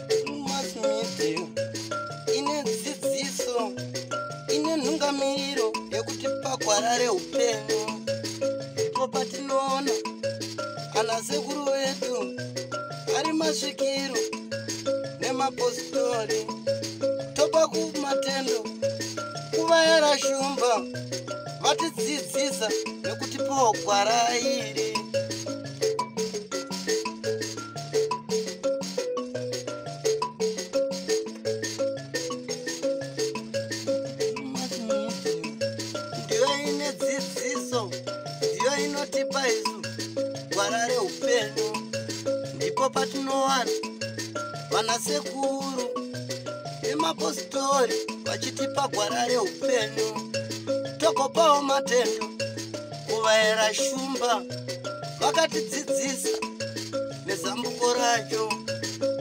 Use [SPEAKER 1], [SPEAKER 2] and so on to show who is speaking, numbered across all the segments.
[SPEAKER 1] Drewmas Media ine dzidziso, ine nhungamiro yekutipa gwara reupenyu. Ndipo patinoona ana sekuru vedu ari masvikiro nemapositori, topa kumatendo kuvayera shumba vatidzidzisa nekutipawo gwara iri. Drewmas Media ndiyo ine dzidziso, ndiyo inotipa isu gwara reupenyu. Ndipo patinowana vana sekuru nemapositori vachitipa gwara reupenyu, togopawo matendo kuvayera shumba vakatidzidzisa nezambuko racho.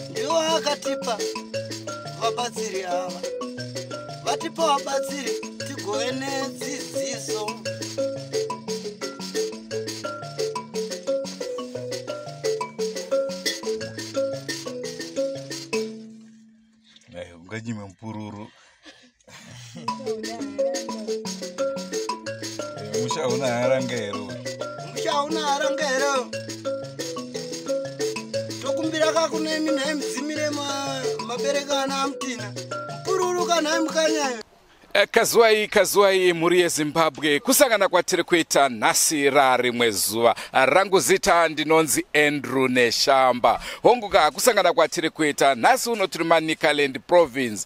[SPEAKER 1] Ndiwo akatipa vabatsiri ava, vatipa vabatsiri tigove nedzidziso.
[SPEAKER 2] Unganyime mupururu. Musha una haranga here uyu?
[SPEAKER 1] Musha una haranga here? Tokumbira kakunemi nhai mudzimire mabereka ana amutina mupururu kanhai mukanyayo.
[SPEAKER 3] Kazuwai kazuwai mhuri yeZimbabwe, kusangana kwatiri kuita nhasi rarimwe zuva. Rangu zita ndinonzi Andrew Neshamba. Honguka kusangana kwatiri kuita nhasi uno tiri Manicaland province.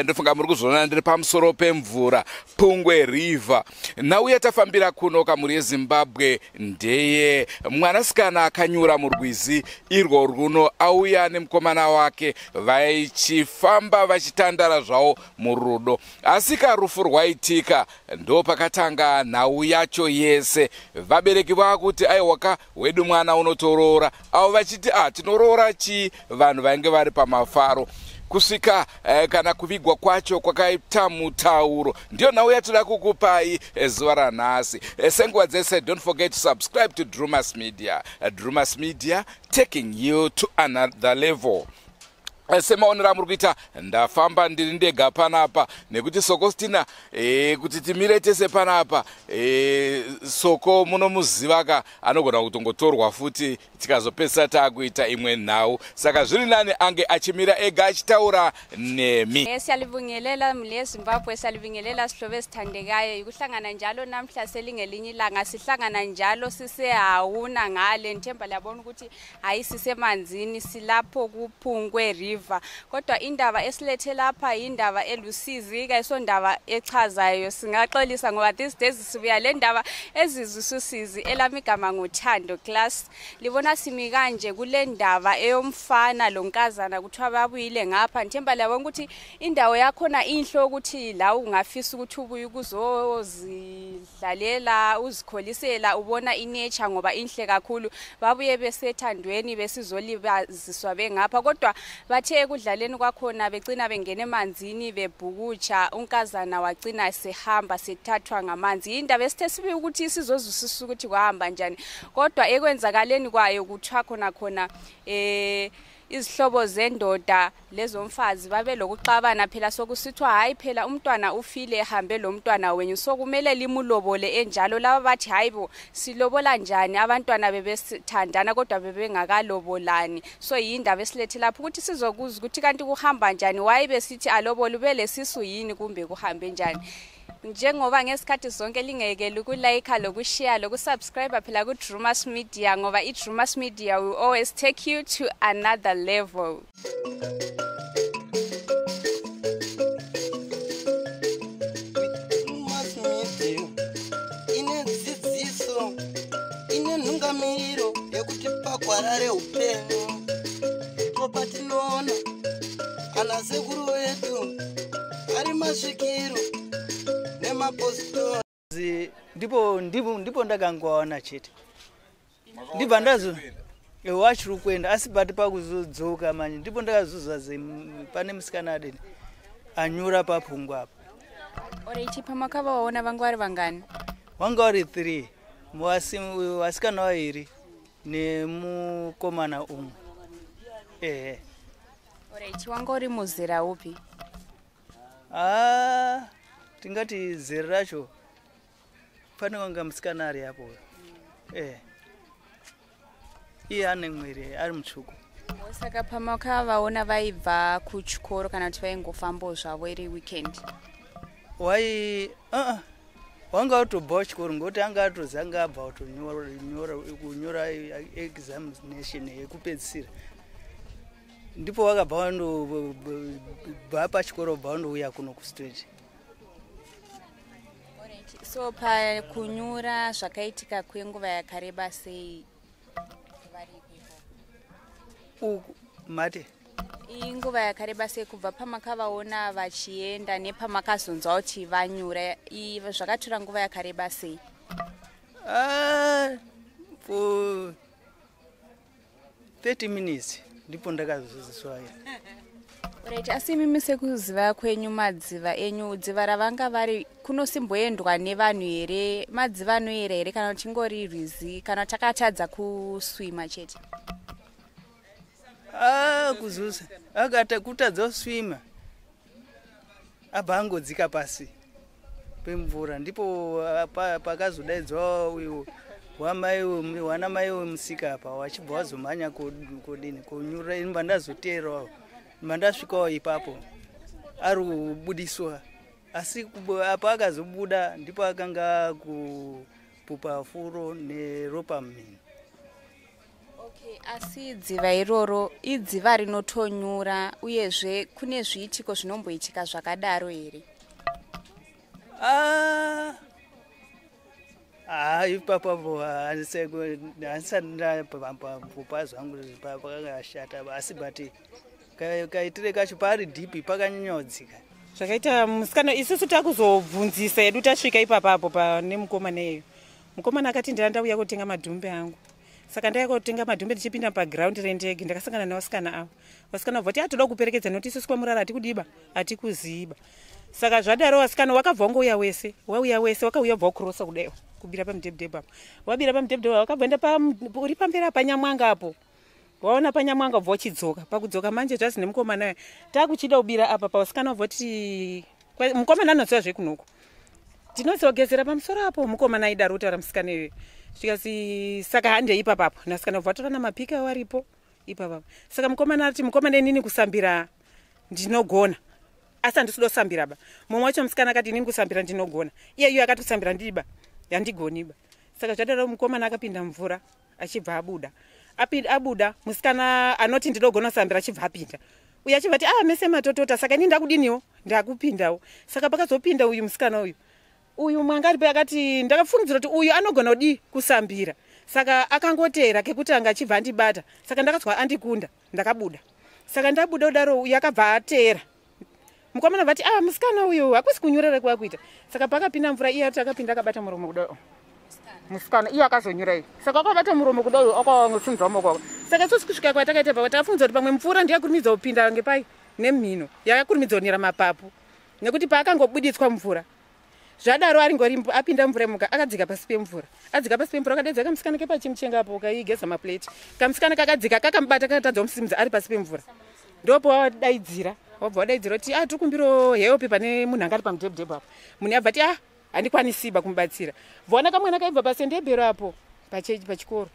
[SPEAKER 3] Ndofunga muri kuzviona ndiri pamusoro pemvura, Pungwe River. Nhau yatafambira kuno kamhuri yeZimbabwe ndeye mwanasikana akanyura murwizi irwo runo, auya nemukomana wake vaichifamba vachitandara zvavo murudo. Asi karufu rwaitika ndo pakatanga nhau yacho yese. Vabereki vakuti aiwaka wedu mwana unotoroora, avo vachiti tinoroora chii, vanhu vainge vari pamafaro kusvika kana kuvigwa kwacho kwakaita mutauro. Ndiyo nhau yatoda kukupai zuva ranhasi. Senguva dzese, don't forget to subscribe to Drewmas Media. Drewmas Media, taking you to another level. Semaonero amuri kuita, ndafamba ndiri ndega panapa nekuti Sokostina kuti timire tese panapa. Soko munomuzivaka, anogona kutongotorwa futi tikazopedzisa taakuita imwe nhau, saka zviri nani ange achimira ega achitaura nemi.
[SPEAKER 4] Siyalibingelela mhuri yeZimbabwe, siyalibingelela sihlobo esithandekayo. Ukuhlangana njalo namhla selingelinye ilanga, sihlangana njalo sisehawuna ngale. Ngithemba liyabona ukuthi hayi sisemanzini, silapho kuPungwe River. Kodwa indaba esilethe lapha yindaba elusizi, kayisondaba echazayo. Singaxolisa ngoba these days sibuya le ndaba ezizwisa. Elami igama nguThando Class. Libona simi kanje kule ndaba eyomfana lonkazana, kuthiwa babuyile ngapha. Ngithemba liyabona ukuthi indawo yakhona inhle, ukuthi la ungafisa ukuthi ubuye ukuzozidlalela, uzikholisela, ubona i-nature ngoba inhle kakhulu. Babuye besethandweni, besizolibaziswa bengapha, kodwa bathe ekudlaleni kwakhona begcina bengena emanzini bebhukutsha, unkazana wagcina sehamba sethathwa ngamanzi. Yindaba esithe sibuye ukuthi sizozwisisa ukuthi kwahamba njani, kodwa ekwenzakaleni kwayo kuthiwa khona khona izihlobo zendoda lezomfazi babe lokuxabana phela, sokusithiwa hayi phela umntwana ufile, ehambe lo mntwana wenyu, sokumele limulobole enjalo. Laba bathi hayi bo, silobola njani, abantwana bebesithandana kodwa bebengakalobolani. So yindaba esilethe lapho ukuthi sizokuzwa ukuthi kanti kuhamba njani, waye besithi alobole, ube lesisu yini kumbe kuhambe njani. Njengoba ngesikhathi zonke lingekeli uku-like, loku-share, loku-subscribe phela ku-Drewmas Media, ngoba i-Drewmas Media will always take you to another level.
[SPEAKER 1] Drewmas Media ine dzidziso, ine nhungamiro yekutipa gwara reupenyu. Ndipo patinoona ana sekuru vedu ari masvikiro nemapositori.
[SPEAKER 5] Ndipo ndipo ndipo ndakangowaona chete, ndibva ndazo wachiri kuenda, asi but pakuzodzoka manje ndipo ndakazozwa pane musikana adini anyura papungwa apa.
[SPEAKER 4] Alright, pamakavaona vanga vari vangani?
[SPEAKER 5] Wanga vari 3. Vasikana vairi nemukomana umwe, ehe.
[SPEAKER 4] Alright, wanga uri muzera upi?
[SPEAKER 5] Haa, tingati zera racho pane wanga musikana ari apo, iye ane mwiri ari mutsvuku.
[SPEAKER 4] Saka pamakavaona vaibva kuchikoro kana kuti vaingofambawo zvavo iri weekend?
[SPEAKER 5] Wai wanga watobvawo chikoro, ngokuti anga atozi anga abva kunyora examination yekupedzisira. Ndipo wakabva wandobva pachikoro, bva wandouya kuno kustage.
[SPEAKER 4] So pakunyura zvakaitika kwenguva yakareba sei vari ikoko?
[SPEAKER 5] Uku mate?
[SPEAKER 4] Inguva yakareba sei kubva pamakavaona vachienda nepamakazonzwa kuti vanyura? Zvakatora nguva yakareba sei?
[SPEAKER 5] Ah, for 30 minutes ndipo ndakazoziswa.
[SPEAKER 4] Right, asi imimi sekuziva kwenyu madziva enyu, dziva ravanga vari kunosimboendwa nevanhu here? Madziva anoyera here kana kuti ingori rwizi kana takatadza kuswima chete?
[SPEAKER 5] Ah, kuzusa akata kutadza kuswima, abva angodzika pasi pemvura. Ndipo pakazodaidzwa uyu wamai, wana mai wemusika apa, wachibva wazomhanya kodini konyura. Imba ndazoteerawo, imba ndasvikawo ipapo ari kubudiswa, asi apa akazobuda ndipo akanga kupupa furo neropa mumhino.
[SPEAKER 4] Okay, asi dziva iroro idziva rinotonyura, uyezve kune zviitiko zvinomboitika zvakadaro here?
[SPEAKER 5] Ah, ah, ipapapo handisati ndapambopa zvangu pakakashata, asi but kaitire kacho paari deep, pakanyanyodzika.
[SPEAKER 6] Zvakaita musikana, isusu takuzobvunzisa yedu tasvika ipapapo pane mukomana iyeyo. Mukomana akati, "Ndira ndauya kutenga madhumbe angu." Saka ndauya kutenga madhumbe, ndichipinda pagiraundi rendege ndakasangana nevasikana avo. Vasikana vabva kuti, "Atoda kuperekedza nokuti isusu kwamurara hatikudiba, hatikuziba." Saka zvadaro vasikana wakabva wangouya wese, wauya wese, wakauya bva wakurosa kudaiwo kubira pamudhebhudhebhu apo. Wabira pamudhebhudhebhu, wakabva enda uri pamberi apa panyamwanga apo, waona panyamwanga, bva uchidzoka. Pakudzoka manje zvazi nemukomana uya, takuchida kubira apa pavasikana, bva kuti mukomana anoziva zvekunoko, "Tinozogezera pamusoro apo." Mukomana aidaro kutaura musikana iyoyo, zvikasi, "Saka handei ipapapo." Nasikana bva vatora namapika waripo ipapapo. Saka mukomana ati, "Mukomana, inini kusambira ndinogona, asi handisi kuda kusambira ba." Mumwe wacho musikana akati, "Inini kusambira ndinogona." Iye iyoyo akati, "Kusambira ndidiba, handigoniba." Saka zvadaro mukomana akapinda mvura achibva abuda. Abuda, musikana anoti, "Ndinogona kusambira," achibva apinda. Uyo achibva ati, "Ah, mese matotota, saka ini ndakudiniwo, ndakupindawo." Saka pakazopinda uyu musikana uyu, uyu mwanga aripo akati, "Ndakafungidzira kuti uyu anogona kudii kusambira." Saka akangotera kekutanga achibva andibata, saka ndakazwa andikunda, ndakabuda. Saka ndabuda kudaro, uyu akabva ateera. Mukomana vati, "Ah, musikana uyu hakusi kunyorera kwakuita." Saka pakapinda mvura, iye ati akapinda akabata muromo kudai. Musikana iye akazonyura iyi, saka akabata muromo kudai, akasunza maoko ako. Saka isusu kusvika kwatakaita papa, takafungidzira kuti pamwe mvura ndiyakurumidza kupinda ngepai nemhino, yakakurumidza kunera mapapu, nekuti paakangobuditswa mvura zvadaro, aringori apinda mvura imuka, akadzika pasi pemvura. Adzika pasi pemvura, akadaidza kamusikana kepachimuchenga apo kaigeza maplate. Kamusikana kakadzika, kakamubata, kakatadza kumusimudza ari pasi pemvura. Ndopo wadaidzira, wabva wadaidzira kuti, "A, tiri kumbiro help, pane munhu anga ari pamudhebhudhebhu apo." Munhu abva ti, "A, handikwanisiba kumubatsira." Bvaona kamwana kaibva pasendebhero apo pachikoro,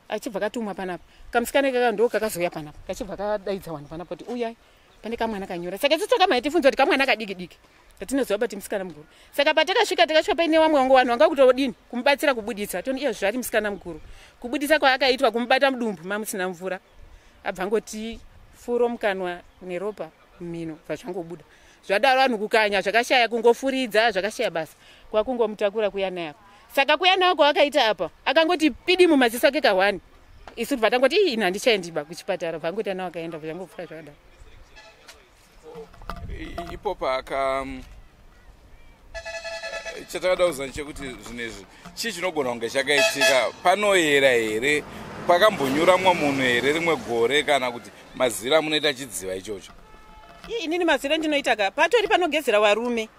[SPEAKER 6] achibva katumwa panapa. Kamusikana kaka ndo kakazouya panapa, kachibva kadaidza vanhu panapa kuti, "Uyai, pane kamwana kanyura." Saka isu takamhanya tifunza kuti kamwana kadiki diki katinoziva bati musikana mukuru. Saka patakasvika, takasvika paine vamwe vangu vanhu vanga kutodini kumubatsira kubuditsa. Toni iye zvari musikana mukuru, kubuditsa kwaakaitwa, kumubata mudumbu mamusina mvura, abva angoti furo mukanwa neropa mumhino, bva zvangobuda. Zvadaro vanhu kukanya zvakashaya, kungofuridza zvakashaya basa, kwakungomutakura kuya naye apa. Saka kuya naye kwaakaita apa, akangoti pidi mumaziso ake kahwani. Isu bva tangoti, "Ii, ini handichaendiba kuchipatara." Bva angoti ana wakaenda, bva zvangopfuura zvakadaro.
[SPEAKER 3] Ipo paka chatakada kuziva chekuti zvinhu izvi chii chinogona kunge chakaitika? Panoyera here? Pakambonyura mumwe munhu here rimwe gore, kana kuti mazira amunoita chidziva ichocho?
[SPEAKER 6] Ii, inini mazira ndinoita ka, patori panogezera varume.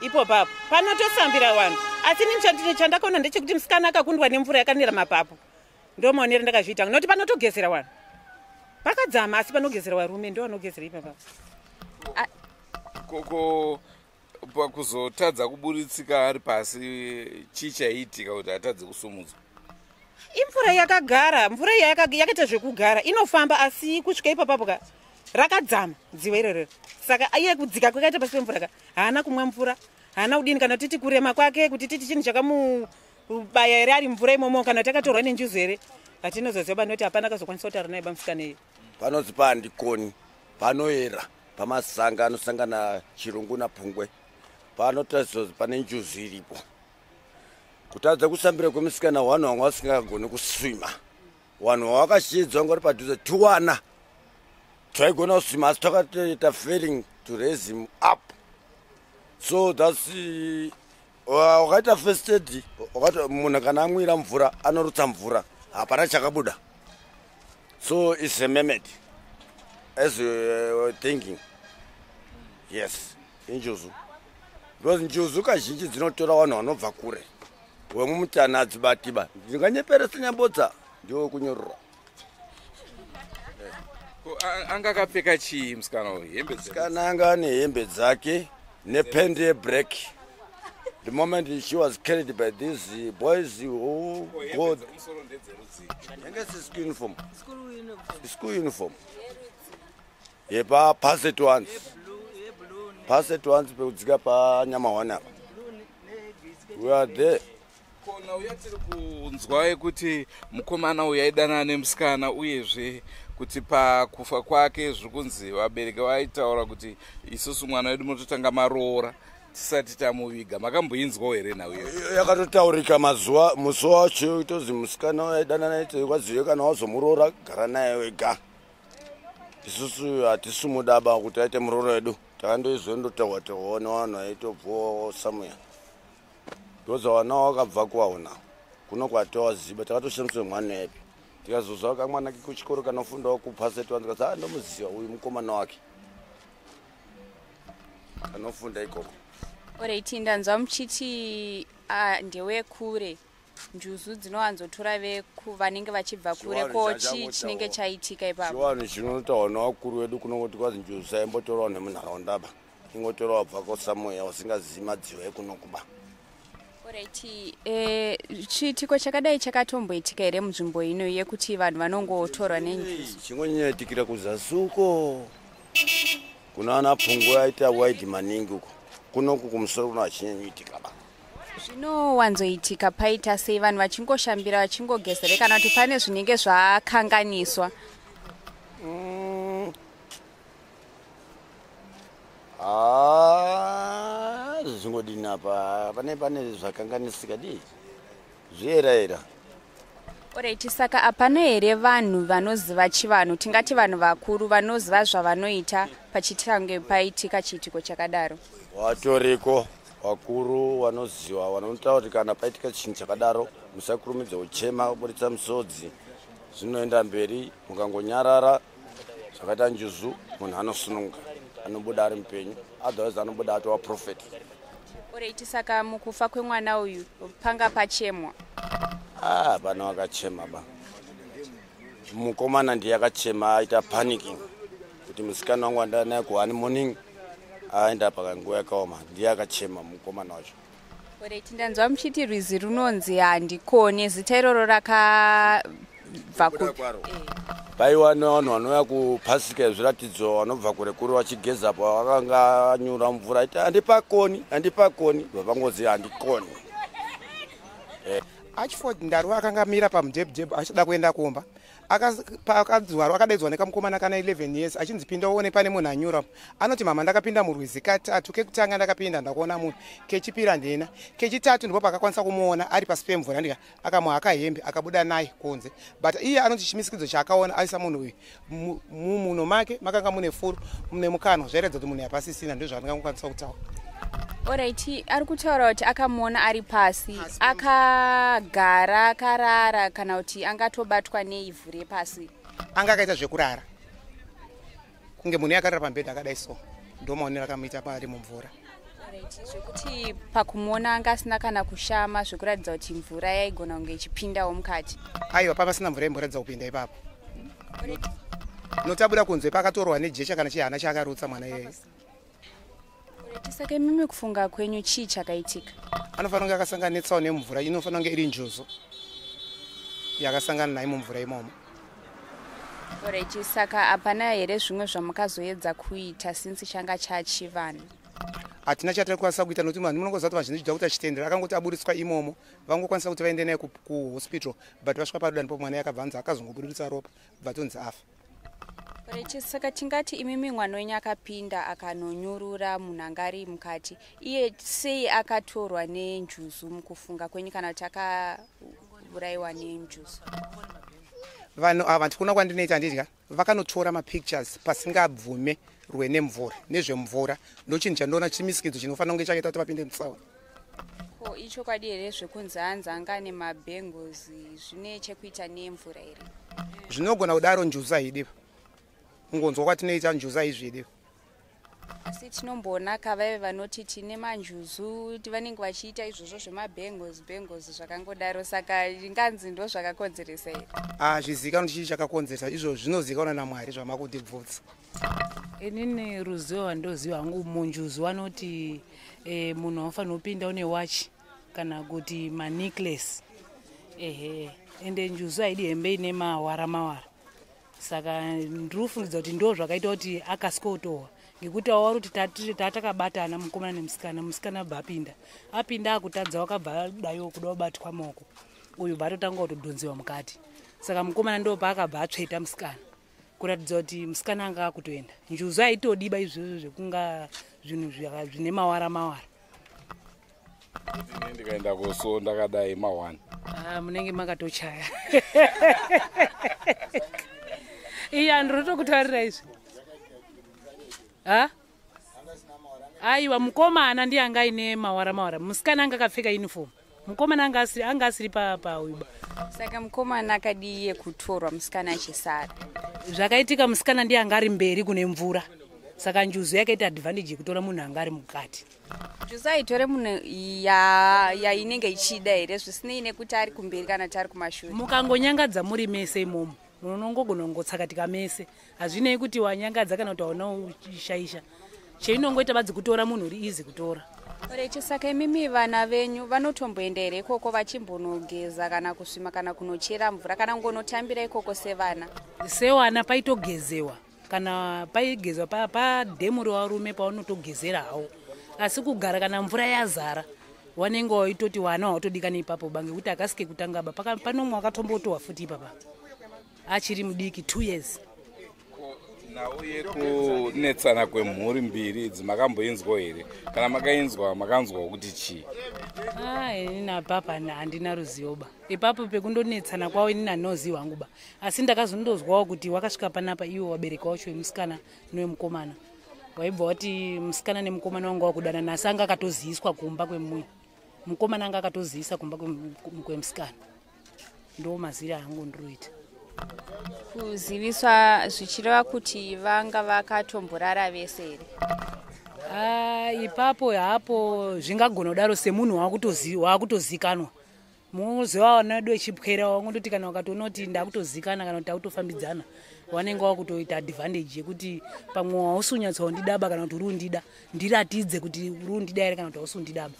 [SPEAKER 6] Ipopapo panotosambira vanhu, asi ini chandakaona ndechekuti musikana akakundwa nemvura yakanera mapapu. Ndo maonero ndakazviita, nokuti panotogezera vanhu pakadzama, asi panogezera varume ndo vanogezera ipapapo.
[SPEAKER 3] Koko pakuzotadza kuburitsika ari pasi, chii chaiitika kuti atadze kusumudzwa?
[SPEAKER 6] Imvura yakagara, mvura iya yakaita zvekugara, inofamba, asi kusvika ipapapo ka rakadzama dziwa irorero. Saka iye kudzika kwakaita pasi pemvura ka, haana kumwa mvura, haana kudini, kana titi kurema kwake, kuti titi chinhu chakamubaya here ari mvura imomo, kana kuti akatorwa nenjuzu here, hatinozoziva ba, nekuti hapana akazokwanisa kutaura naye bamusikana iye.
[SPEAKER 7] Panonzi pahandikoni, panoera pamasanga anosangana Chirungu naPungwe. Panotariswa pane njuzu iripo. Kutadza kusambira kwemusikana, vanhu vanga vasingagoni kuswima. Vanhu vavakashidzwa ngori padhuze tuwana twaigona kuswima, asi twakatoita failing to raise him up. So that's wakaita first aid. Wakati munhu kana amwira mvura, anorutsa mvura, hapana chakabuda. So it's a mermaid as we thinking. Yes, injuzu, because njuzu kazhinji dzinotora vanhu vanobva kure. Wemumutana adzibatiba, ndinganyeperesa nyambodza ndiwo kunyorora.
[SPEAKER 3] Ko, anga akapfeka chii musikana uyu? Hembe
[SPEAKER 7] Musikana anga ane hembe dzake nependi yeblack. The moment she was carried by these boys who go
[SPEAKER 3] Dzemusoro ndedzerudzii?
[SPEAKER 7] Yange school uniform, school uniform yepa Ones, Passet Ones, pekudzika panyama one apa. We are there.
[SPEAKER 3] Kona uya tiri kunzwa yekuti mukomana uyu aidanana nemusikana, uyezve kuti pakufa kwake zviri kunzi vabereki vaitaura kuti isusu mwana wedu munototanga maroora tisati tamuviga. Makamboinzwawo here nhau iyo?
[SPEAKER 7] Yakatotaurika mazuva musi wacho, itozi musikana aidanana ite kwazive kana wazomuroora, gara naye wega, isusu hatisi mudaba kuti aite murooro wedu. Takandoizondotaurwa taurwawo nevanhu aitobvawo somewhere, because vana wakabva kuwaona kuno kwatowaziba. Takatoshamiswa mwana epi, tikazozva kamwana ke kuchikoro kanofundawo kuPasset One, tikati a ndomuziva uyu, mukomana wake anofunda ikoko.
[SPEAKER 4] Alright, ndanzwa muchiti ndewekure. Njuzu dzinowanzotora vanenge vachibva kure.
[SPEAKER 7] Chivanhu.
[SPEAKER 4] Ko
[SPEAKER 7] Chachangotaura.
[SPEAKER 4] chii chinenge chaitika ipapo?
[SPEAKER 7] Chivanhu chinotaurwa nevakuru vedu kunongoti kwazi njuzu saimbotorawo nemunharaunda ba, ingotorawo bvako somewhere usingazivi madziwa ekunokuba.
[SPEAKER 4] Alright, chiitiko chakadai chakatomboitika here munzvimbo ino, yekuti vanhu vanongotorwa nenjuzu?
[SPEAKER 7] Chingonyanyaitikira kuzasi uko kuna ana Pfungwe, aita wide maningi uko. Kunoku kumusoro kuno hachinyanyoitika ba.
[SPEAKER 4] Zvinowanzoitika paita sei? Vanhu vachingoshambira, vachingogezere, kana kuti pane zvinenge zvakanganiswa?
[SPEAKER 7] Ah, zvingodini apa, pane zvakanganisika dii, zviyerayera.
[SPEAKER 4] Alright, saka hapana here vanhu vanoziva chivanhu, tingati vanhu vakuru vanoziva zvavanoita, pachitange paitika chiitiko chakadaro?
[SPEAKER 7] Watoriko vakuru vanoziva, vanotaura kuti kana paitika chinhu chakadaro, musakurumidza kuchema, kuburitsa misodzi, zvinoenda mberi. Mukangonyarara, zvakaita njuzu, munhu anosununga, anobuda ari mupenyu, otherwise anobuda atova prophet.
[SPEAKER 4] Alright, saka mukufa kwemwana uyu panga pachemwa?
[SPEAKER 7] Ah, pana wakachema ba. Mukomana ndiye akachema, aita panicking kuti musikana wangu andaa naye kuhoneymooning aenda pakanguva yakaoma. Ndiye akachema mukomana wacho.
[SPEAKER 4] Alright, ndanzwa muchiti rwizi runonzi Handikone. Zita iroro rakabva kupi?
[SPEAKER 7] Kwaro paiwa nevanhu vanouya kupasika yezviratidzo, vanobva kure kure vachigezapo. Vakanga anyura mvura, aiti handipakoni, handipakoni, vapangozi handikoni.
[SPEAKER 8] Archford Ndaru akanga amira pamujebhujebhu achida kuenda kumba. Paakadzwaro akadaidzwa nekamukomana kana 11 years, achinzi pinda uone, pane munhu anyura. Anoti, mama, ndakapinda murwizi katatu. Kekutanga ndakapinda, ndakuona munhu. Kechipiri handina. Kechitatu ndipo pakakwanisa kumuona ari pasi pemvura. Ndika akamuhaka hembe, akabuda naye kunze. But iye anoti chimisikidzo chaakaona aisa munhu uyu mumuno make makanga mune furo, mune mukanwa, zvairatidza kuti munhu yapasisina. Ndo zvandingangokwanisa kutaura.
[SPEAKER 4] Alright, ari kutaura kuti akamuona ari pasi, akagara, akarara, kana kuti angatobatwa neivhu repasi?
[SPEAKER 8] Anga akaita zvekurara, kunge munhu yakarara pamubhedha akadai. So ndo maonero akamuita paari mumvura.
[SPEAKER 4] Zvekuti pakumuona anga asina kana kushama zvekuratidza kuti mvura yaigona kunge ichipindawo mukati.
[SPEAKER 8] Aiwa, papasina mvura imboratidza kupinda ipapo. Notabuda kunze pakatorwa nejecha kana chihana chaakarutsa mwana iyeye.
[SPEAKER 4] Saka imimi kufunga kwenyu chii chakaitika?
[SPEAKER 8] Anofanira kunge akasangana netsaona nemvura, inofanira kunge iri njuzu yakasangana naye mumvura imomo.
[SPEAKER 4] Alright, saka hapana here zvimwe zvamukazoedza kuita since changa chachivanhu?
[SPEAKER 8] Hatina chatakwanisa kuita nokuti vanhu munongoziva kuti vazhinji kuti achitendera akangoti aburitswa imomo vangokwanisa kuti vaende naye kuhospital, but vasvika paruda ndipo mwana yakabva anzi akazongoburitsa ropa bva tonzi afa.
[SPEAKER 4] Alright, saka tingati imimi mwana wenyu akapinda akanonyurura munhu anga ari mukati, iye sei akatorwa nenjuzu mukufunga kwenyu kana kuti akaurayiwa nenjuzu?
[SPEAKER 8] Vanhu ava ndikuona kwandinoita handidya vakanotora mapictures pasingabvume rwe nemvura nezvemvura, ndochinhu chandoona chimisikidzo chinofanira kunge chakaita kuti vapinde mutsaona.
[SPEAKER 4] Ko ichokwadi here zvekunzi hanzi anga nemabhengos zvine chekuita nemvura here?
[SPEAKER 8] Zvinogona kudaro, njuzu haidiwa, kungonzwa kwatinoita njuzu haizvidiwa.
[SPEAKER 4] Asi tinomboona kavaive vanoti tine manjuzu vanenge vachiita izvozvo zvemabhengos bhengos zvakangodaro, saka inganzi ndo zvakakonzeresa here?
[SPEAKER 8] Hazvizivikanwa chii chakakonzeresa izvozvo, zvinozivikanwa naMwari zvamakundibvunza.
[SPEAKER 9] Inini ruzivo rwandoziva hangu munjuzu vanoti munhu anofanira kupinda une wachi kana kuti manecklace, ehe, ende njuzu haidi hembe ine mawara mawara, saka ndiri kufungidza kuti ndo zvakaita kuti akasike kutohwa ngekuti awauri kuti tatakabatana mukomana nemusikana, musikana abva apinda akutadza wakabva adaiwo kuda kubatwa maoko, uyu bva atotanga kutodhonziwa mukati, saka mukomana ndo paakabva atsveta musikana kuratidza kuti musikana anga akutoenda. Njuzu haitodiba izvozvo zvekunga zvinhu zvine mawara mawara.
[SPEAKER 3] Ini ndikaenda kuso ndakadai ma1.
[SPEAKER 9] Ah, munenge makatochaya iya, ndiri izvi ha. Aiwa, mukomana ndiye anga aine mawara mawara, musikana anga akapfeka uniform, mukomana anga asiri pauiba.
[SPEAKER 4] Saka mukomana akadiye kutorwa musikana achisara?
[SPEAKER 9] Zvakaitika musikana ndiye anga ari mberi kune mvura, saka njuzu yakaita advantage yekutora munhu anga ari mukati.
[SPEAKER 4] Njuzu haitore munhu yainenge ichida here, zvisinei nekuti ari kumberi kana kuti ari kumashure?
[SPEAKER 9] Mukangonyangadza muri mese imomo munongogona kungotsakatika mese, hazvinei kuti wanyangadza kana kuti hauna ushaisha, cheinongoita badzi kutora munhu uri easy kutora.
[SPEAKER 4] Alright, saka imimi vana venyu vanotomboenda here ikoko vachimbonogeza kana kusvima kana kunochera mvura kana kungonotambira ikoko sevana?
[SPEAKER 9] Sewana paitogezewa, kana paigezwa padhemu revarume pavanotogezera hawo, asi kugara kana mvura yazara wanenge waitoti wana wautodikana ipapo ba ngekuti akasike kutanga ba panomwe wakatombotohwa futi ipapa achiri mudiki 2 years.
[SPEAKER 3] Nhau yekunetsana kwemhuri mbiri idzi makamboinzwa here? Kana makainzwa, makanzwawo kuti chii?
[SPEAKER 9] Ah, inini apapa handina ruzivo ba ipapo pekundonetsana kwavo, inini handinoziva hangu ba, asi ndakazondozwawo kuti wakasvika panapa iwo wabereki wacho wemusikana newemukomana waibva wati musikana nemukomana wanga wakudanana, asi anga akatoziviswa kumba kwemunhu, mukomana anga akatozivisa kumba kwemusikana. Ndo maziri angu ndiroita.
[SPEAKER 4] Kuziviswa zvichireva kuti vanga vakatomborara vese here?
[SPEAKER 9] Ah, ipapo hapo zvingagona kudaro semunhu waakutozikanwa, muziva vana vedu vechipwera wangondoti kana ukatoona kuti ndakutozikana kana kuti takutofambidzana, wanenge wakutoita advantage yekuti pamwe hausi unyatsondidaba kana kuti uri undida, ndiratidze kuti uri undida here kana kuti hausi undidaba.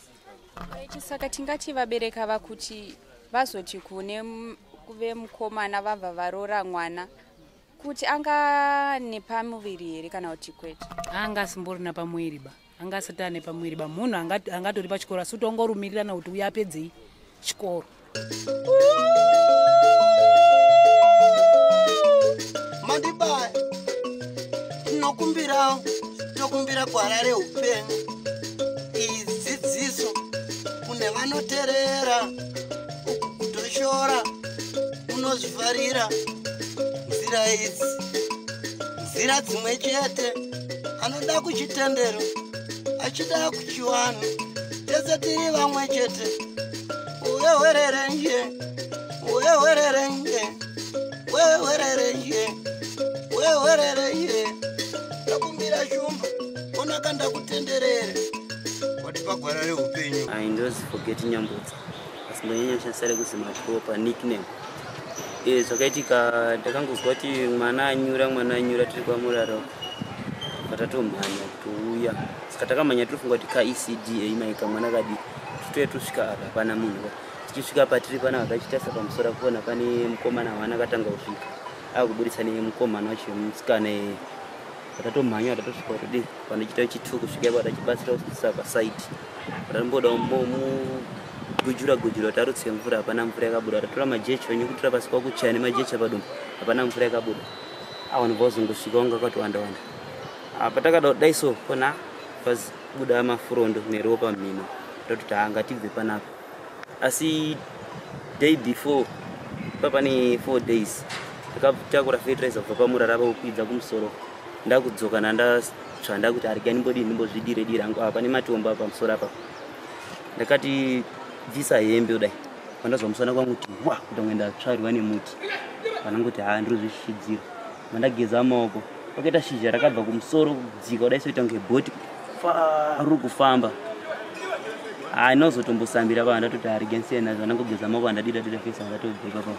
[SPEAKER 4] Alright, saka tingati vabereki ava kuti vazoti kune vemukomana vabva varora mwana kuti anga nepamuviri here kana kuti kwete?
[SPEAKER 9] Anga asimborina pamuviri ba, anga asati ane pamuviri ba, munhu angatori pachikoro asi kuti wangorumirirana kuti uye apedzei chikoro.
[SPEAKER 1] Mandibaya, tinokumbirawo, tokumbira gwara reupenyu, iyi dzidziso kune vanoterera, uku kutoshora unozvifarira nzira idzi, nzira dzimwe chete, anoda kuchitendero achida kuchiwanhu, tese tiri vamwe chete. Wewererenje, wewererenje, wewererenje, wewererenje, ndakumbira shumba onaka ndakutenderere. kutipa gwara reupenyu.
[SPEAKER 10] I ndozi Forget Nyambudza, asi ndonyanya kushandisa rekuzi Maproper nickname. Zvakaitika ndakangozwa kuti mwana anyura, mwana anyura, tiri kwamurara, patatomhanya kutouya. Saka takamhanya tirifunga kuti kaECD maika mwana kadiki, titouya tosvika apa hapana munhu. Tichisvika patiri pana vakachitarisa pamusoro kuona pane mukomana wana akatanga kusvika akuburitsa nemukomana wacho musikana. Patatomhanya tatosvika kutodi panochita chitu kusvika ipo tachibatsira kusvika pasaidi, patamboda mugujura gujura tarutse mvura, hapana mvura yakabuda. Tatora majecha onye kutora pasi kwakuchaya nemajecha padumbu, hapana mvura yakabuda. Avanhu vazongosvika vanga vakatowanda wanda. Patakada kudai so kona pabuda mafurondo neropa mhino, tototi haa ngatibve panapa. Asi day before papane 4 days takatakura fertilizer kubva pamurara pakukwidza kumusoro, ndakudzoka nandatsva ndakuti arika ndimbodii ndimbozvidire dira hangu apa pane matombo apa pamusoro apa. Ndakati bvisa hembe kudai, pandazwa musana kwangu kuti wa kuti kunge ndatsvairwa nemuti, panangoti haa ndiri kuzvishidzira. Mandageza maoko pakaita shizha rakabva kumusoro kudzika kudai soita kunge bhoti ruri kufamba. Haa ndinozotombosambira pa ndatoti arege ndisiye nazvo, ndangogeza maoko andadira dira fesa ndatobva ipapo.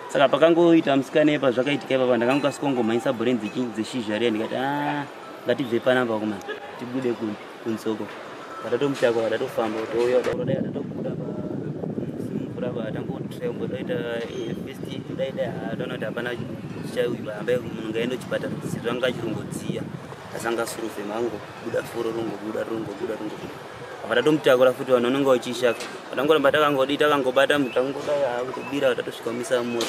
[SPEAKER 10] Saka pakangoita musikana ipa zvakaitika ipapa, ndakangokasika kungomhanyisa bhurenzi dzeshizha riya, ndikati aa ngatibve panapa kumana tibude kunzoko. Vatatomutakura vatatofamba kutouya kudai atatobuda mvura pa tangoita first dai dai ataona kuti hapana chichauipa, hambai munhu ngaende kuchipatara sezvo anga achirungodziya asi anga asurufe mangobuda furo rongobuda rongobuda rongobuda. Apa tatomutakura futi vanhu vanonge vachishaka vatangoramba takangodi takangobata tangodai kutobira tatosvika misa mumota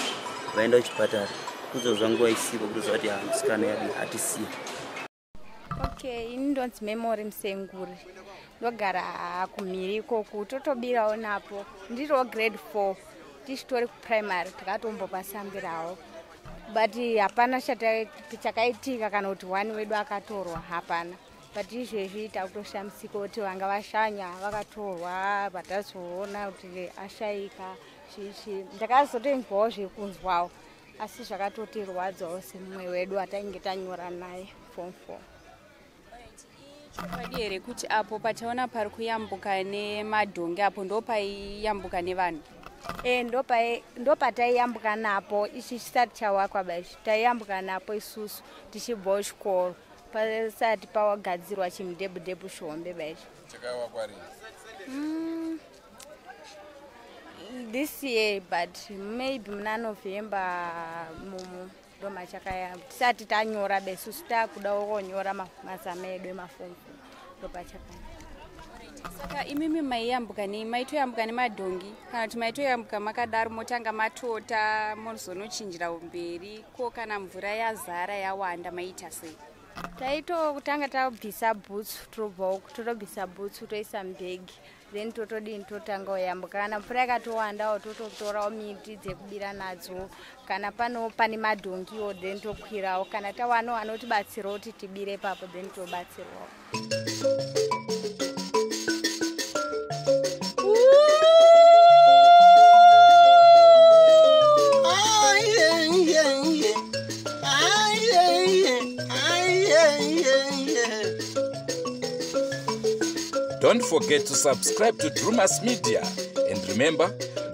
[SPEAKER 10] vaenda kuchipatara kuzozva nguva isipo kutoziva kuti musikana yadi atisiya.
[SPEAKER 4] Okay, ini ndonzi Memory Musenguri, ndogara kumhiri ikoku, totobirawo napo. Ndiriwo grade 4, tichitori kuprimary takatombopasambirawo, but hapana chakaitika kana kuti one wedu akatorwa, hapana. But izvezvi takutoshamisika kuti vanga vashanya vakatorwa, patazoona kuti ashaika chichi. Ndakazotoinzwawo zvekunzwawo, asi zvakatotirwadzawo semumwe wedu atainge tanyora naye form 4. Chokwadi here kuti apo pataona pari kuyambuka nemadhongi apo ndo paiyambuka nevanhu?
[SPEAKER 11] Ndopataiyambuka napo ichi chisati chawakwa baichi, taiyambuka napo isusu tichibvawo chikoro pasati pawagadzirwa chimudhebhudhebhu chihombe baichi.
[SPEAKER 3] Chakawakwa rini?
[SPEAKER 11] This year, but maybe muna November mumu ndomachakaya, tisati tanyora besusu takuda konyora mazama edu emafomu ndopachakaya.
[SPEAKER 4] Saka imimi maiyambuka nei? Maitoyambuka nemadhongi kana kuti maitoyambuka makadaro motanga matota mozonochinjira mberi? Ko kana mvura yazara yawanda maiita sei?
[SPEAKER 11] Taitotanga tabvisa bhutsu, tobva totobvisa bhutsu toisa mubhegi, then totodini totanga kuyambuka. Kana mvura yakatowandawo tototorawo miti dzekubira nadzo, kana pano pane madhongiwo then tokwirawo, kana tawanawo anotibatsirawo kuti tibire ipapo then tobatsirwawo.
[SPEAKER 3] Don't forget to subscribe to Drewmas Media. And remember,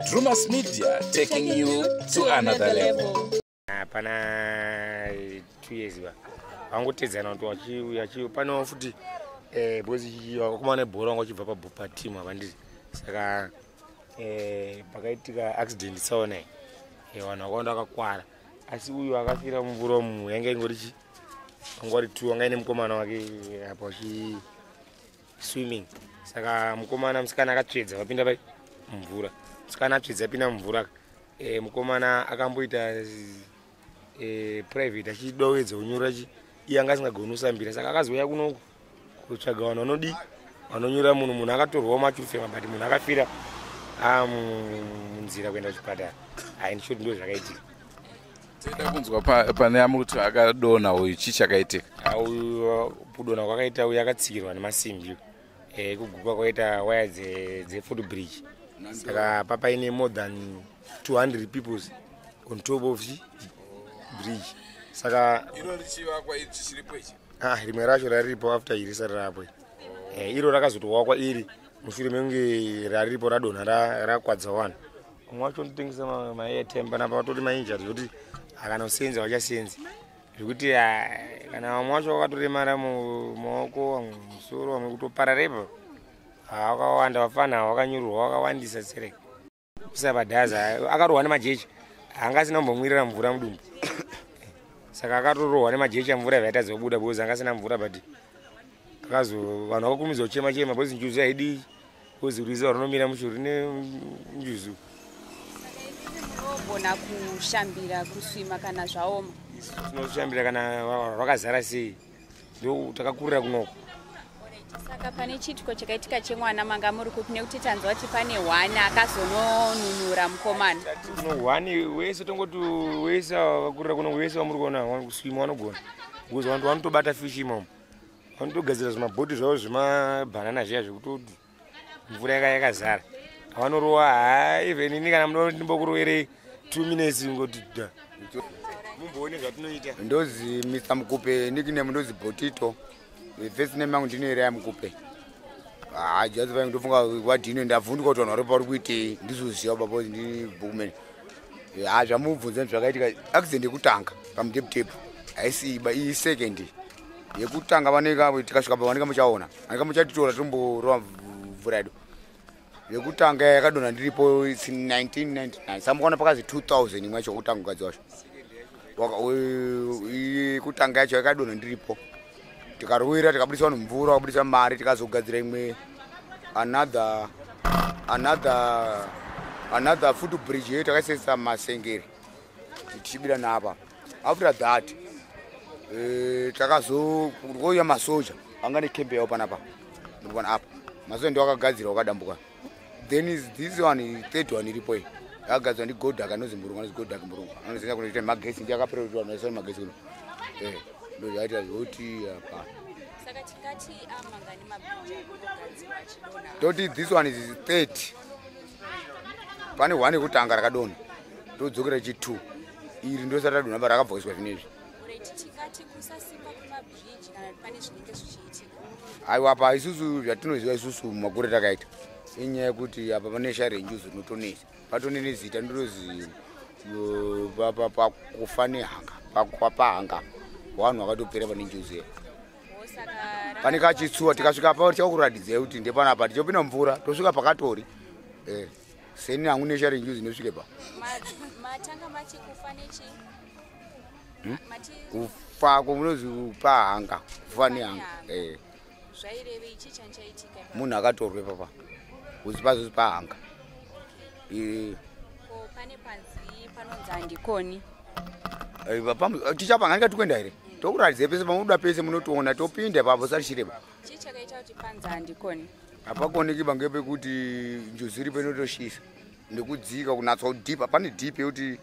[SPEAKER 3] Drewmas Media, taking you to another level.
[SPEAKER 12] Pana 2 years ba vangotedzana kuti vachiuya pano futi because vakomana nebhora vanga vachibva pateam havandiri. Saka pakaitika accident tsaona iyi, vanhu vakawanda vakakwara, asi uyu akafira mumvura umu yanga ingori chi vanga vari 2, anga ine mukomana wake apo achi swimming. Saka mukomana musikana akatsvedza vapinda pai mumvura, musikana atsvedza apinda mumvura, mukomana akamboita private achidowedza kunyura chi iye anga asingagoni kusambira. Saka akazouya kunoku kutsvaga vanhu vanodi vanonyura munhu, munhu akatorwawo machufema, but munhu akafira munzira kuenda kuchipatara. Hai ndishoti ndo zvakaitika.
[SPEAKER 3] Toida kunzwa pane amuti akadonha uyu, chii chakaitika?
[SPEAKER 12] Uyu kudonha kwakaita uyu akatsikirwa nemasimbi, kuguka kwaita waya dzefoot bridge. Saka papaine more than 200 people on top of the bridge. Saka
[SPEAKER 3] iro richivakwa ichi chiripo ichi?
[SPEAKER 12] Rimwe racho raripo after iri risati rapo. Iro rakazotowakwa iri Mushure mekunge raripo radonha rakwadza vanhu. Umwe wacho unotengesa maairtime panapa, vatori mainjari zvekuti akana kusenza vachasenzi, zvekuti kana vamwe vacho vakatoremara mumaoko, vamwe musoro, vamwe kutopararepa. Vakawanda vafana vakanyurwa, vakawandisa sereke kusabadhaza. Akarohwa nemajecha, anga asina kumbomwirira mvura mudumbu, saka akatorohwa nemajecha, mvura yaitadza kubuda because anga asina mvura. But akazo vanhu vakakurumidza kuchema chema because njuzu haidi, because rwizi runomira mushure rine njuzu.
[SPEAKER 4] Munogona kushambira, kuswima kana zvaoma?
[SPEAKER 12] Tinoshambira kana rwakazara sei, ndo takakurira kunoko.
[SPEAKER 4] Saka pane chiitiko chakaitika chemwana, manga muri kupi? Nekuti tanzwa kuti pane hwani akazononunura mukomana.
[SPEAKER 12] Tino hwani wese, tongoti wese vakakurira kuno, wese vamuri kuona kuswima vanogona, because vantu vanotobata fishi imomo, vanotogadzira zvimabhoti zvavo zvemabhanana zviya zvekutoti mvura yakazara vanorowa. Ha, even ini kana muda ndimbokuroverei 2 minutes, ngoti da mumboone zvatinoita.
[SPEAKER 13] Ndozi Mr Mukupe, nickname ndozi Botito, first name yangu ndinoereya Mukupe. Ha, just vai ndofunga wadhino ndavhunduka kuti vanhu vari pari kuitei, ndizoziva baba ndini bookman. Ha, zvamubvunza zvakaitika, accident yekutanga pamuteptepu haisi iba, iyi second. Yekutanga vaneka tikasvika pavaneka muchaona aneka muchatitora tomborova mvura yedu. Yekutanga yakadonha ndiripo, its 1999, samukaona pakazi 2000. Imwe yacho yekutanga mukadzi wacho yekutanga yacho yakadonha ndiripo, tikarwira, tikabudisa vanhu mvura, vakabudisa mari, tikazogadzira imwe another foot bridge yeyo takaisesa masengeri tichibira napa. After that takazouya masoja anga nekembe yavo panapa, murikuona apa masoja ndo akagadzira wakadambuka. Then is this one, third one iripo iyi, yakagadzirwa ndigodak, anozi Murungu, anozi Godak Murungu, anoziva kunoita magetsi, ndi akaperetua noisa magetsi kuno. Ndo zvaita zvoti apa.
[SPEAKER 4] Saka tingati amangani mabridge ari kugadzirwa achidonha?
[SPEAKER 13] Toti this one is 30. Pane one yekutanga rakadonha, todzokera chi 2, iri ndosati radonha, ba rakabvokeswa zvinezvi.
[SPEAKER 4] Alright, tingati kusasimba kwemabridge kana kuti pane zvinenge zvichiitika?
[SPEAKER 13] Aiwa, apa isusu zvatinoziva isusu mumakore takaita inyaya yekuti apa pane share renjuzu rinotonesa, patone nezita ndinozi pakufa nehanga, pahanga vanhu vakatopera pane njuzu iya.
[SPEAKER 4] Saka
[SPEAKER 13] Pane kachitsuwa, tikasvika pa tichakuratidzai kuti ndepanapa, tichopinda mvura tosvika pakatori. Seni hangu neshare renjuzu inosvike pa
[SPEAKER 4] Matanga mati kufa nechi? Mati
[SPEAKER 13] Kufa kumunozi pahanga, kufa nehanga.
[SPEAKER 4] Zvaireve ichi chanchaitika?
[SPEAKER 13] Munhu akatorwe papa kuzi pazozi pahanga.
[SPEAKER 4] Ko pane panzi panonzi handikoni?
[SPEAKER 13] Tichapanga ndikati here, tokuratidzai pese pamunoda, pese munotoona, topinda ipapo sati chireba.
[SPEAKER 4] Chii chakaita kuti panzi handikoni?
[SPEAKER 13] Hapakoneki bange pekuti njuzu iripo inotoshisa nekudzika kunatsa kudhipa, pane dhipi yekuti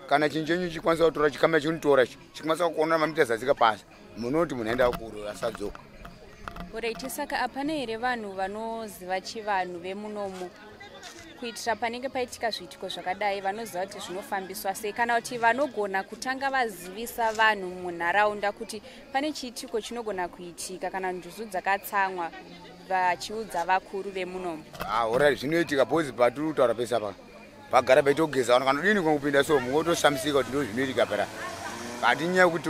[SPEAKER 13] kana chinhu chenyu chikwanisa kutora chikamera chinotora chikwanisa kuona mamita zadzika pasi, munoti munhu aenda kure asadzoka.
[SPEAKER 4] Alright, saka hapana here vanhu vanoziva chivanhu vemunomu, kuitira panenge paitika zviitiko zvakadai vanoziva kuti zvinofambiswa sei, kana kuti vanogona kutanga vazivisa vanhu munharaunda kuti pane chiitiko chinogona kuitika kana njuzu dzakatsamwa, vachiudza vakuru vemunomu?
[SPEAKER 13] Alright, zvinoitika because patiri kutaura pese apa pagara paitogeza vanhu, kana udini kupinda so mungotoshamisika kuti ndo zvinoitika pera kati nyaya yekuti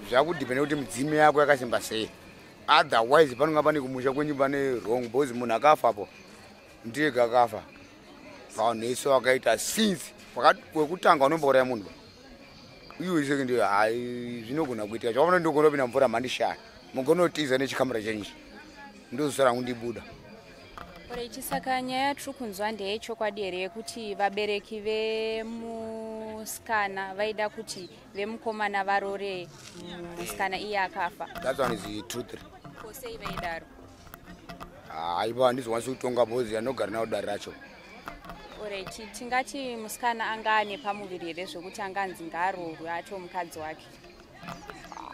[SPEAKER 13] zvakudhipenda kuti mudzimu yako yakasimba sei. Otherwise panonga pane kumusha kwenyu pane wrong, because munhu akafapo ndiyega akafa vanhu ese vakaita since wekutanga unombouraya munhu iwe second. Hai, zvinogona kuitika zvakafanira, ndogona kupinda mvura mandishaya, mugonotiza nechikamera chenyu, ndozosara kundibuda.
[SPEAKER 4] Alright, saka nyaya yatiri kunzwa ndeyechokwadi here, yekuti vabereki vemusikana vaida kuti vemukomana varore musikana iye akafa?
[SPEAKER 13] That one is truth.
[SPEAKER 4] Ko sei vaidaro?
[SPEAKER 13] Haiwa, handizokwanisi kutonga because anogara nawo dare racho.
[SPEAKER 4] Alright, tingati musikana anga ane pamuviri here zvekuti anganzi ngaarorwe ato mukadzi wake?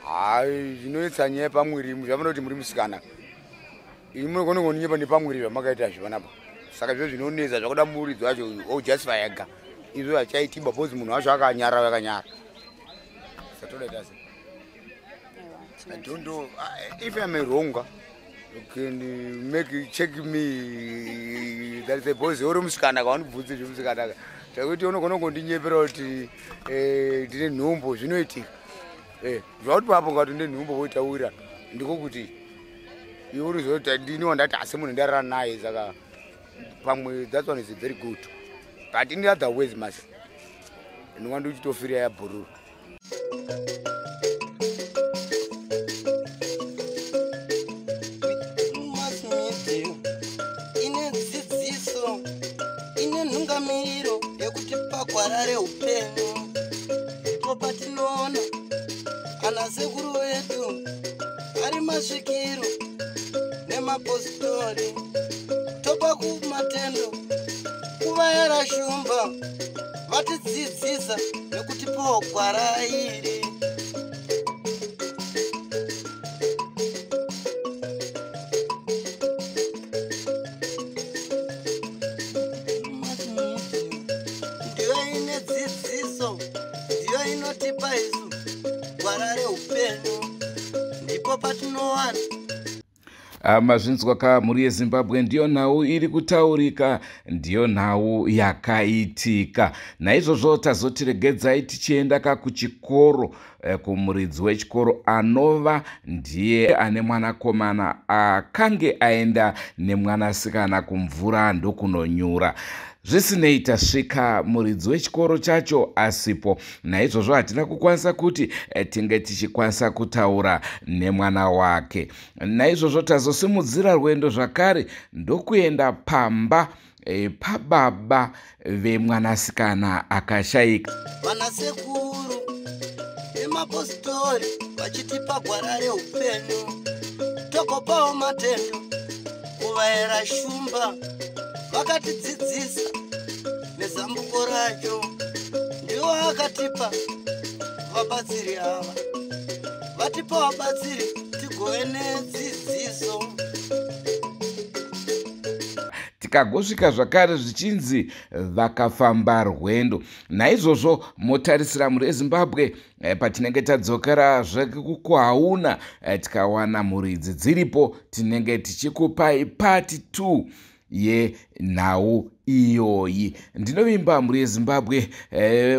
[SPEAKER 13] Hai, zvinoetsa nyaya pamwiri zvamuna kuti muri musikana imi munogona kunonyepa nepamwiri zvamakaita zvipanapa, saka zviro zvinonetsa zvakuda muridzi wacho ojustify ega, izvo hachaitiba because munhu wacho akanyara, akanyara satodaita sei? I don't know if I'm wrong. You can make check me that is a boys uri musikana kaundibvunze zvemusikana ka chakuti unogona kundinyepera kuti eh, ndine nhumbu zvinoitika eh, zvakuti papo ngati ndine nhumbu voitaura ndiko kuti iwe uri ndini wandati asi munhu ndarara naye saka pamwe that one is very good but in other ways mas ndinga ndichitofira yabhururu.
[SPEAKER 1] Mass media ine dzidziso, ine nhungamiro yekuti pagwara reupenyu ndipo patinoona ana sekuru vedu ari masvikiro nemapostori, topa kumatendo kuvayera shumba vatidzidzisa nekutipawo gwara iri. Ndiyo ine dzidziso, ndiyo inotipa isu gwara reupenyu, ndipo patinowana.
[SPEAKER 3] Mazvinzwa ka mhuri yeZimbabwe, ndiyo nhau iri kutaurika, ndiyo nhau yakaitika. Naizvozvo tazotiregedzai tichienda ka kuchikoro, kumuridzi wechikoro anova ndiye ane mwanakomana akange aenda nemwanasikana kumvura ndokunonyura. Zvisinei, tasvika muridzi wechikoro chacho asipo, naizvozvo hatina kukwanisa kuti tinge tichikwanisa kutaura nemwana wake. Naizvozvo tazosimudzira rwendo zvakare ndokuenda pamba pababa vemwanasikana akashayika.
[SPEAKER 1] Vanasekuru nemapostori vachitipa gwara reupenyu, togopawo matendo kuvayera shumba vakatidzidzisa nezambuko racho. Ndiwo akatipa vabatsiri ava, vatipa vabatsiri tigove nedzidziso.
[SPEAKER 3] Tikagosvika zvakare zvichinzi vakafamba rwendo. Naizvozvo motarisira mhuri yeZimbabwe, patinenge tadzokera zvekukuhauna, tikawana mhuri idzi dziripo, tinenge tichikupai part 2 yenhau iyoyi. Ndinovimba mhuri yeZimbabwe,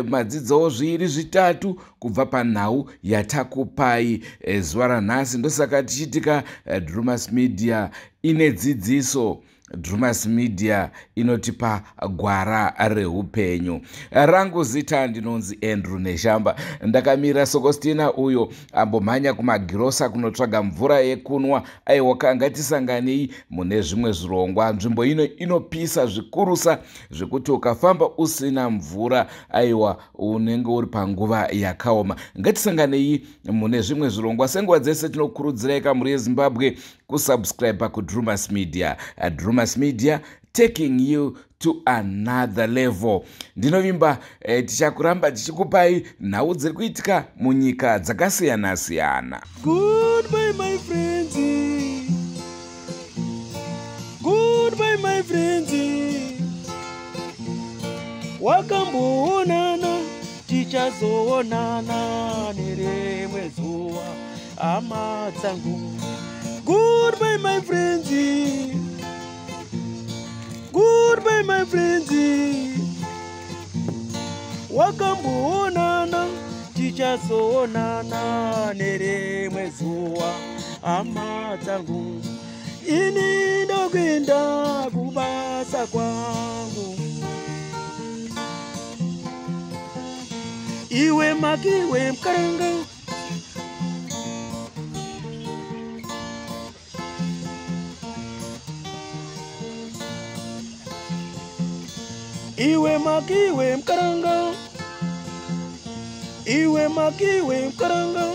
[SPEAKER 3] madzidzawo zviviri zvitatu kubva panhau yatakupai zuva ranhasi. Ndosaka tichitika Drumas Media ine dzidziso, Drumas Media inotipa gwara reupenyu. Rangu zita ndinonzi Andrew Neshamba. Ndakamira Sokostina uyo ambomhanya kumagirosa kunotsvaga mvura yekunwa. Aiwa, ngatisanganei mune zvimwe zvirongwa. Nzvimbo ino inopisa zvikurusa zvekuti ukafamba usina mvura, aiwa, unenge uri panguva yakaoma. Ngatisanganei mune zvimwe zvirongwa. Senguva dzese tinokurudzirai kamhuri yeZimbabwe kusubscribe kuDrumas Media. Drumas Media, taking you to another level. Ndinovimba tichakuramba tichikupai nhau dziri kuitika munyika dzakasiyana-siyana.
[SPEAKER 14] Goodbye, my friends. Goodbye, my friends. Wakamboonana, tichazoonana nerimwe zuva, hama dzangu. Goodbye, my friends. Goodbye, my friends. Wakamboonana, tichazoonana nerimwe zuva, hama dzangu. Ini ndokuenda kubasa kwangu. Iwe makiwe mkaranga. Iwe makiwe mkaranga. Iwe makiwe mkaranga.